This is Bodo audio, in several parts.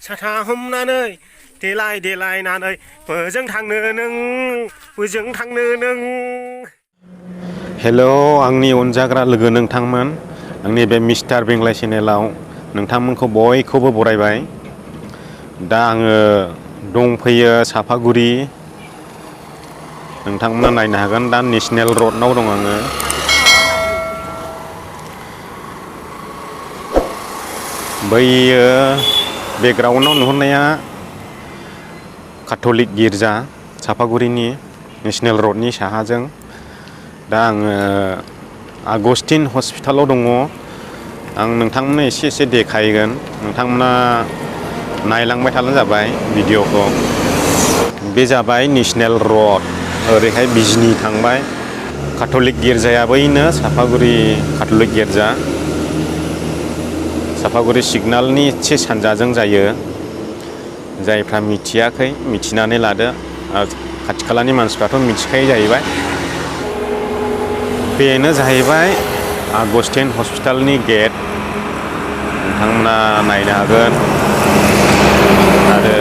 साथा हमनानै देलाय देलायनानै बोजों थांनो नों हेलौ आंनि अनजाग्रा लोगो नोंथांमोन आंनि बे मिस्टार बेंलाय चेनेलाव नोंथांमोनखौ बयखौबो बरायबाय दा आङो दंफैयो सापागुरि नोंथांमोना नायनो हागोन दा नेशनेल र'डआव दं आङो बैयो बेकग्राउन्डआव नुहुरनाया काथलिक गिर्जा सापागुरिनि नेशनेल र'डनि साहाजों दा आङो आगस्टिन हस्पिटालाव दङ आं नोंथांमोननो एसे देखायगोन नोंथांमोना नायलांबाय थाब्लानो जाबाय भिडिअखौ बे जाबाय नेशनेल र'ड ओरैहाय बिजनि थांबाय काथलिक गिर्जाया बैनो सापागुरि काथलिक गिर्जा सापागुरि सिगनालनि एसे सानजाजों जायो जायफ्रा मिथियाखै मिथिनानै लादो खाथि खालानि मानसिफ्राथ' मिथिखायो जाहैबाय बेनो जाहैबाय आगस्टिन हस्पिटालनि गेट नोंथांमोना नायनो हागोन आरो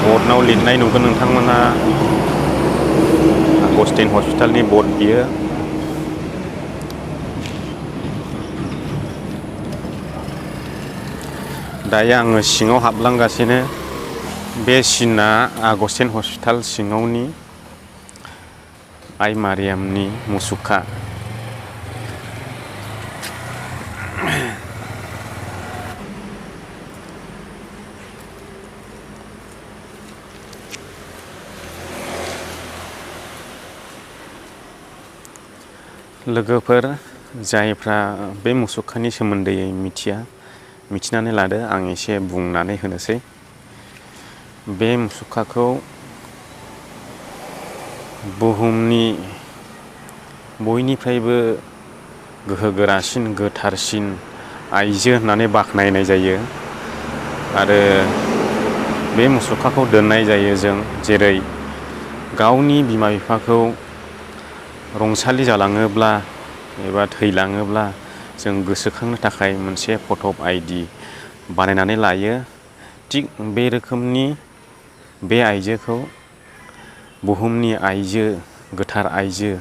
बर्डनाव लिरनाय नुगोन नोंथांमोना आगस्टिन हस्पिटालनि बर्ड बियो दायो आङो सिङाव हाबलांगासिनो बे सिना आगस्टिन हस्पिटाल सिङावनि आइ मारियामनि मुसुखा लोगोफोर जायफ्रा बे मुसुखानि सोमोन्दै मिथिनानै लादो आं एसे बुंनानै होनोसै बे मुसुखाखौ बुहुमनि बयनिफ्रायबो गोहोगोरासिन गोथारसिन आइजो होननानै बाख्नायनाय जायो आरो बे मुसुखाखौ दोननाय जायो जों जेरै गावनि बिमा बिफाखौ रुंसारि जालाङोब्ला एबा थैलाङोब्ला जों गोसोखांनो थाखाय मोनसे फट' आइडि बानायनानै लायो थिग बे रोखोमनि बे आइजोखौ बुहुमनि आइजो गोथार आइजो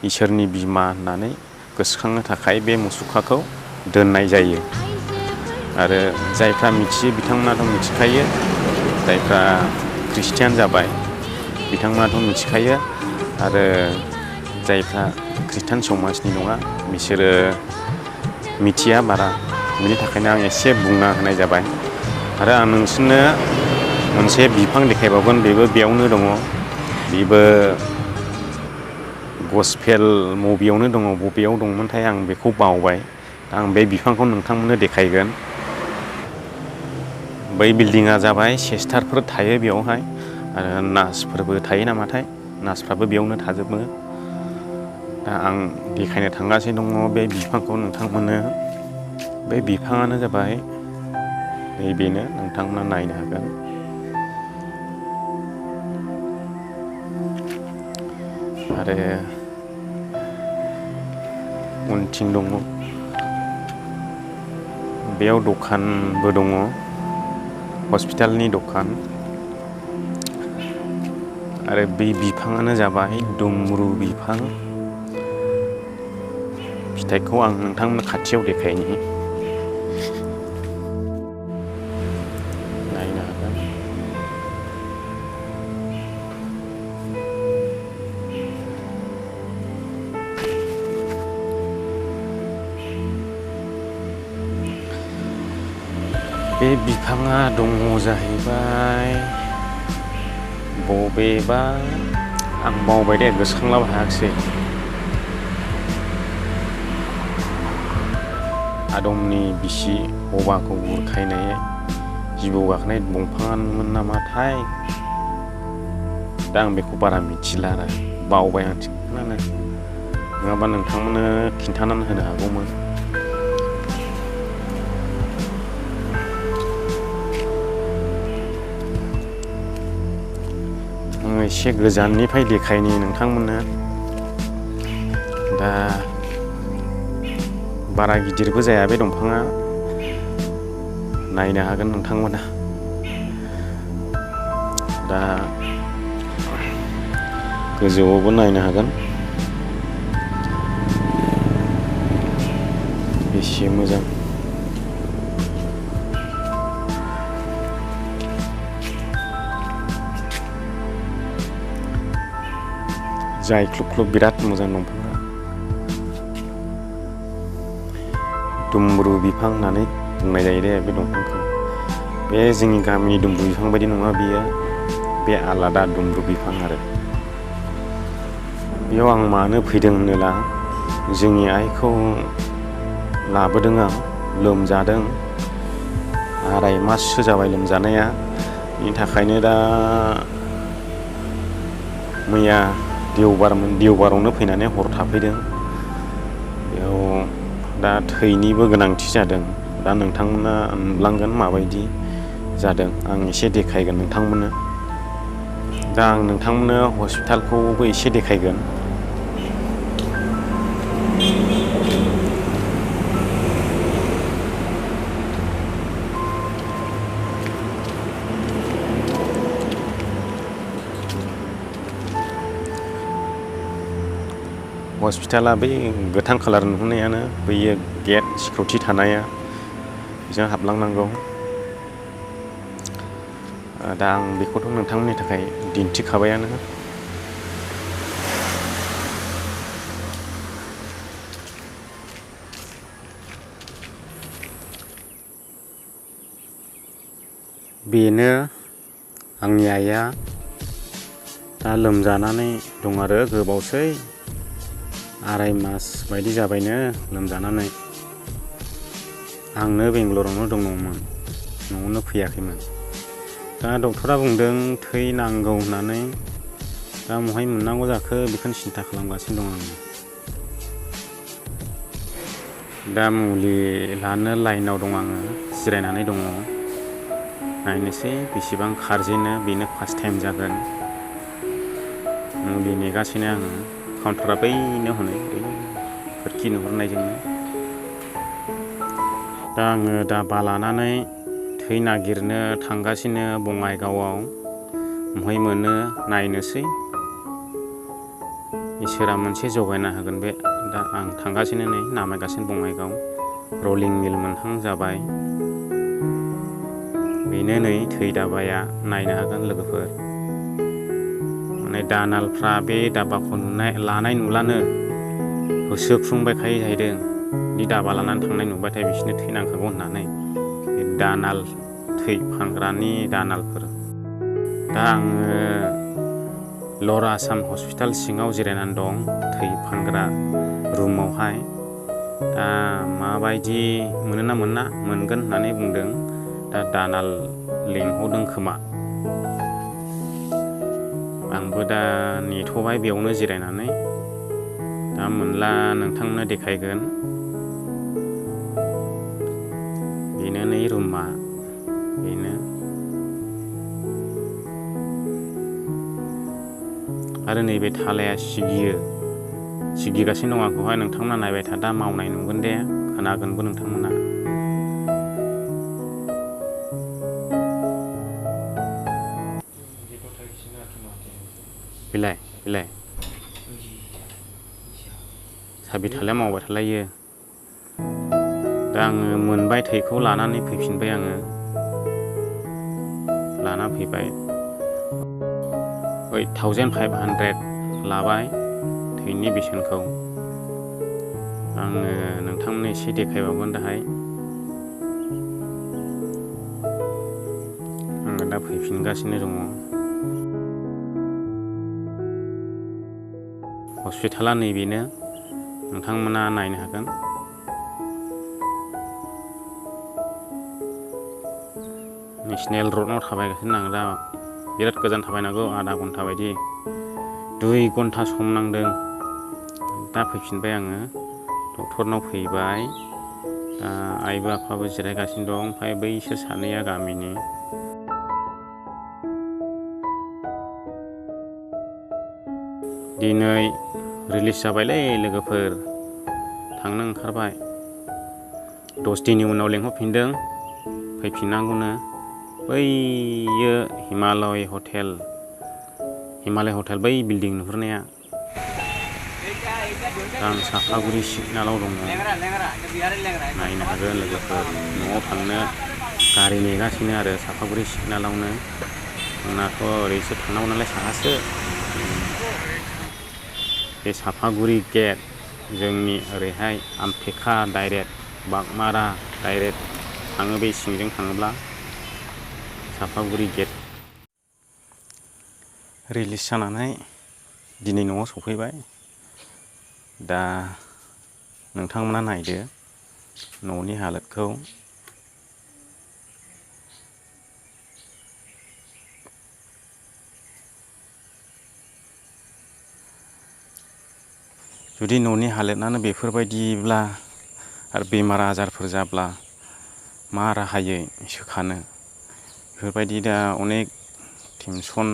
इसोरनि बिमा होननानै गोसोखांनो थाखाय बे मुसुखाखौ दोननाय जायो आरो जायफ्रा मिथियो बिथांमोनाथ' मिथिखायो जायफ्रा ख्रिस्टियान जाबाय बिथांमोनाथ' मिथिखायो आरो जायफ्रा खृष्टान समाजनि नङा बिसोरो मिथिया बारा बिनि थाखायनो आं एसे बुंना होनाय जाबाय आरो आं नोंसोरनो मोनसे बिफां देखायबावगोन बेबो बेयावनो दङ बेबो गसपेल मभियावनो दङ बबेयाव दंमोनथाय आं बेखौ बावबाय आं बे बिफांखौ नोंथांमोननो देखायगोन बै बिल्डिङा जाबाय सिस्टारफोर थायो बेयावहाय आरो नार्सफोरबो थायो नामाथाय नार्सफ्राबो बेयावनो थाजोबो दा आं देखायनो थांगासिनो दङ बे बिफांखौ नोंथांमोननो बे बिफाङानो जाबाय नैबेनो नोंथांमोना नायनो हागोन आरो उनथिं दङ बेयाव दखानबो दङ हस्पिटालनि दखान आरो बे बिफाङानो जाबाय दुम्रु बिफां फिथाइखौ आं नोंथांमोननो खाथियाव देखायनि नायनो हागोन बे बिफाङा दङ जाहैबाय बबेबा आं बावबाय दे गोसोखांलाबो हायाखिसै आदमनि बिसि हौवाखौ बुरखायनाय जिबौ गाखोनाय दंफाङानोमोन नामाथाय दा आं बेखौ बारा मिथिला आरो बावबाय आं थिगखौनो नङाबा नोंथांमोननो खिन्थानानै होनो हागौमोन आङो एसे गोजाननिफ्राय देखायनि नोंथांमोननो दा बारा गिदिरबो जाया बे दंफाङा नायनो हागोन नोंथांमोना दा गोजौआवबो नायनो हागोन बेसे मोजां। जायख्लुब ख्लुब बिराद मोजां दंफाङा। दुमब्रु बिफां होननानै बुंनाय जायो दे बे दंफांखौ। बे जोंनि गामिनि दुमब्रु बिफां बायदि नङा बियो, बे आलादा दुमब्रु बिफां आरो। बेयाव आं मानो फैदों होनोब्ला जोंनि आइखौ लाबोदों आं, लोमजादों, 2.5 माससो जाबाय लोमजानाया। बिनि थाखायनो दा मैया देवबारावनो फैनानै हर थाफैदों। बेयाव दा थैनिबो गोनांथि जादों। दा नोंथांमोना नुलांगोन माबायदि जादों, आं एसे देखायगोन नोंथांमोननो। दा आं नोंथांमोननो हस्पिटालखौबो एसे देखायगोन। हस्पिटाला बै गोथां कालार नुहुरनायानो, बैयो गेट सिकिउरिटि थानाया, बेजों हाबलांनांगौ। दा आं बेखौथ' नोंथांमोननि थाखाय दिन्थिखाबायानो। बेनो आंनि आइया दा लोमजानानै दं आरो गोबावसै, 2.5 मास बायदि जाबायनो लोमजानानै। आंनो बेंगलरावनो दङमोन, न'आवनो फैयाखैमोन। दा डक्टरा बुंदों थै नांगौ होननानै। दा बहाय मोननांगौ जाखो बेखौनो सिन्था खालामगासिनो दं आङो। दा मुलि लानो लाइनाव दं आङो, जिरायनानै दङ। नायनोसै बेसेबां खारजेनो, बेनो फार्स्ट टाइम जागोन। मुलि नेगासिनो आङो। काउन्टारा बैनो हनै, बै खोरखि नुहुरनायजोंनो। दा आङो दाबा लानानै थै नागिरनो थांगासिनो बङाइगावआव। बहाय मोनो नायनोसै, इसोरा मोनसे जगायना होगोन बे। दा आं थांगासिनो नै, नामायगासिनो बङाइगाव। रलिं मिल मोनहां जाबाय। बेनो नै थै दाबाया, नायनो हागोन लोगोफोर। माने दानालफ्रा बे दाबाखौ लानाय नुलानो होसोफ्रुंबायखायो जाहैदों। बे दाबा लानानै थांनाय नुबाथाय बिसोरनो थै नांखागौ होननानै। बे दानाल, थै फानग्रानि दानालफोर। दा आङो लवार आसाम हस्पिटाल सिङाव जिरायनानै दं, थै फानग्रा रुमावहाय। दा माबायदि मोनोना मोनगोन होननानै बुंदों। दा दानाल लेंहरदों खोमा। आंबो दा नेथ'बाय बेयावनो जिरायनानै। दा मोनला नोंथांनो देखायगोन। बेनो नै रुमा, बेनो। आरो नैबे थालाया सिगिगासिनो दं आंखौहाय। नोंथांमोना नायबाय था, दा मावनाय नुगोन दे, खोनागोनबो नोंथांमोना। बिलाय साबि थालाया मावबाय थालायो। दा आङो मोनबाय, थैखौ लानानै फैफिनबाय आङो। लाना फैबाय। 8,500 लाबाय थैनि बेसेनखौ। आङो नोंथांमोननो एसे देखायबावगोन दाहाय। आङो दा फैफिनगासिनो दङ। हस्पिटाला नैबेनो, नोंथांमोना नायनो हागोन। नेसनेल रडआव थाबायगासिनो आं दा। बिराद गोजान थाबायनांगौ, आधा घन्टा बायदि। 2 घन्टा सम नांदों। दा फैफिनबाय आङो, डक्टरनाव फैबाय। दा आइबो आफाबो जिरायगासिनो दं, ओमफ्राय बैसोर सानैया गामिनि। दिनै रिलिज जाबायलै लोगोफोर, थांनो ओंखारबाय। 10 दिननि उनाव लेंहरफिनदों, फैफिननांगौनो। बैयो हिमालय हटेल बै बिल्डिं नुहुरनाया आं सापागुरि सिगनालाव दङ। नायनो हागोन लोगोफोर, न'आव थांनो गारि नेगासिनो आरो सापागुरि सिगनालावनो। आंनाथ' ओरैसो थांनांगौ नालाय साहासो। बे सापागुरि गेट, जोंनि ओरैहाय आमथेखा डाइरेक्ट, बागमारा डाइरेक्ट थाङो बे सिंजों थाङोब्ला सापागुरि गेट। रिलिज जानानै दिनै न'आव सफैबाय। दा नोंथांमोना नायदो न'नि हालोदखौ। जुदि न'नि हालोदानो बेफोरबायदिब्ला आरो बेमार आजारफोर जाब्ला मा राहायै सोखानो? बेफोरबायदि दा अनेक टेनसन,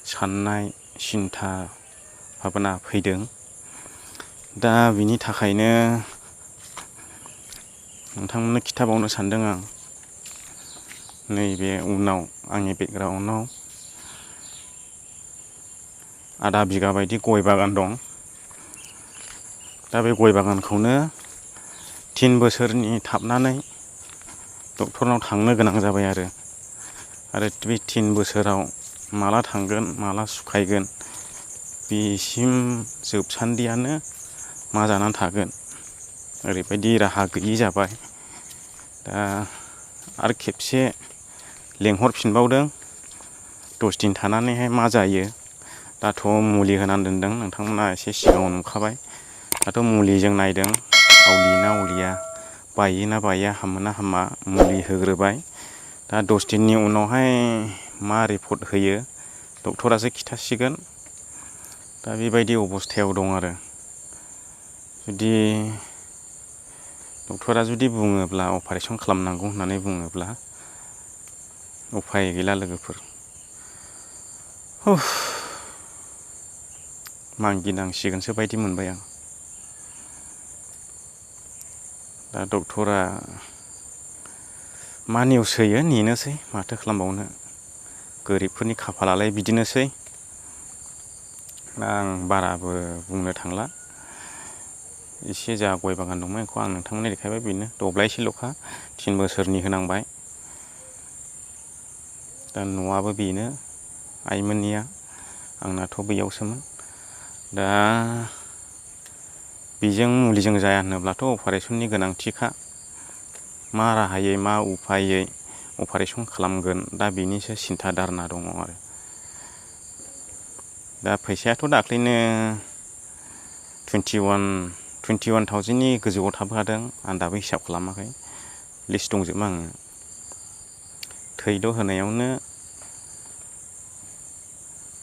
साननाय, सिन्था भाबना फैदों। दा बिनि थाखायनो नोंथांमोननो खिथाबावनो सानदों आं। नैबे उनाव आंनि बेकग्राउन्डआव आधा बिगा बायदि गय बागान दं। दा बे गय बागानखौनो 3 बोसोरनि थाबनानै डक्टरनाव थांनो गोनां जाबाय आरो बे 3 बोसोराव माला थांगोन, माला सुखायगोन, बेसिम जोबसान्दियानो मा जानानै थागोन, ओरैबायदि राहा गैयि जाबाय। दा आरो खेबसे लेंहरफिनबावदों 10 दिन थानानैहाय मा जायो। दाथ' मुलि होनानै दोनदों, नोंथांमोना एसे सिगाङाव नुखाबाय। दाथ' मुलिजों नायदों आवलियोना आवलिया, बायोना बाया, हामोना हामा, मुलि होग्रोबाय। दा 10 दिननि उनावहाय मा रिपर्ट होयो डक्टरासो खिथासिगोन। दा बेबायदि अबस्थायाव दं आरो जुदि डक्टरा जुदि बुङोब्ला अपारेसन खालामनांगौ होननानै बुङोब्ला उफाय गैला लोगोफोर। मागिनांसिगोनसो बायदि मोनबाय आं। दा डक्टरा मा निउस होयो नेनोसै, माथो खालामबावनो। गोरिबफोरनि खाफालालाय बिदिनोसै। आं बाराबो बुंनो थांला। एसे जा गय बागान दंमोन बेखौ आं नोंथांमोननो देखायबाय, बेनो दब्लायसेल'खा 3 बोसोरनि होनांबाय। दा न'आबो बेनो आइमोननिया, आंनाथ' बैयावसोमोन। दा बेजों मुलिजों जाया होनोब्लाथ' अपारेसननि गोनांथिखा। मा राहायै, मा उफायै अपारेसन खालामगोन, दा बेनिसो सिन्था धारना दङ आरो। दा फैसायाथ' दाख्लैनो 21,000नि गोजौआव थाबोखादों। आं दाबो हिसाब खालामाखै, लिस्ट दंजोबो आङो। थैल' होनायावनो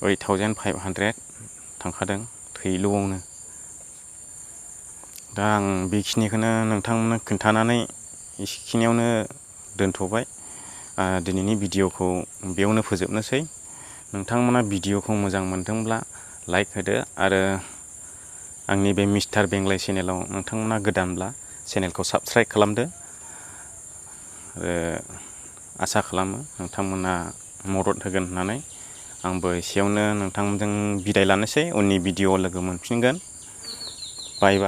8,500 थांखादों थैल'आवनो। दा आं बेखिनिखौनो नोंथांमोननो खोन्थानानै एसेखिनियावनो दोनथ'बाय। दिनैनि भिडिअ'खौ बेयावनो फोजोबनोसै। नोंथांमोना भिडिअ'खौ मोजां मोनदोंब्ला लाइक होदो, आरो आंनि बे मिस्टार बेंलाय चेनेलाव नोंथांमोना गोदानब्ला चेनेलखौ साबस्क्राइब खालामदो। आसा खालामो नोंथांमोना मदद होगोन होननानै। आंबो एसेयावनो नोंथांमोनजों बिदाय लानोसै। उननि भिडिअ'आव लोगो मोनफिनगोन। बाय बाय।